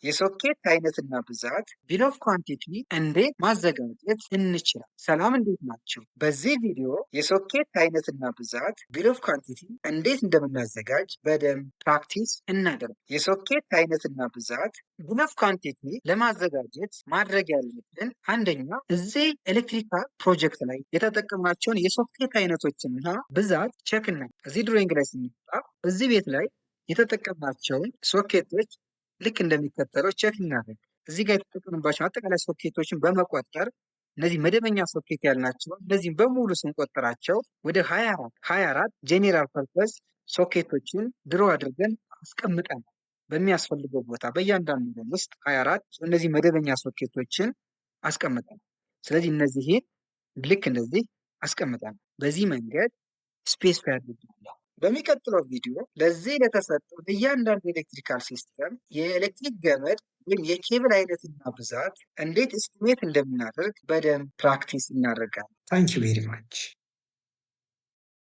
የሶኬት አይነትና ብዛት bill of quantity እንዴት ማዘጋጀት እንችላል? ሰላም፣ እንዴት ናችሁ? በዚህ ቪዲዮ የሶኬት አይነትና ብዛት bill of quantity እንዴት እንደምናዘጋጅ በደንብ practice እናደርግ። የሶኬት አይነትና ብዛት bill of quantity ለማዘጋጀት ማድረግ ያለብን አንደኛ እዚህ electrical project ላይ የተጠቀምናቸውን የሶኬት አይነቶችና ብዛት check እና እዚህ drawing ላይ ስንመጣ እዚህ ቤት ላይ የተጠቀምናቸውን ሶኬቶች ልክ እንደሚከተለው check እናደርግ። እዚህ ጋር የተጠቀምንባቸውን አጠቃላይ ሶኬቶችን በመቆጠር እነዚህ መደበኛ ሶኬት ያልናቸው እነዚህም በሙሉ ስንቆጥራቸው ወደ 24 general purpose ሶኬቶችን draw አድርገን አስቀምጠናል። በሚያስፈልገው ቦታ በእያንዳንዱ room ውስጥ 24 እነዚህ መደበኛ ሶኬቶችን አስቀምጠናል። ስለዚህ እነዚህን ልክ እንደዚህ አስቀምጠናል። በዚህ መንገድ specify አድርገናል። በሚቀጥለው ቪዲዮ ለዚህ ለተሰጠው ለእያንዳንዱ electrical system የኤሌክትሪክ ገመድ ወይም የኬብል አይነትና ብዛት እንዴት estimate እንደምናደርግ በደንብ practice እናደርጋለን። Thank you very much.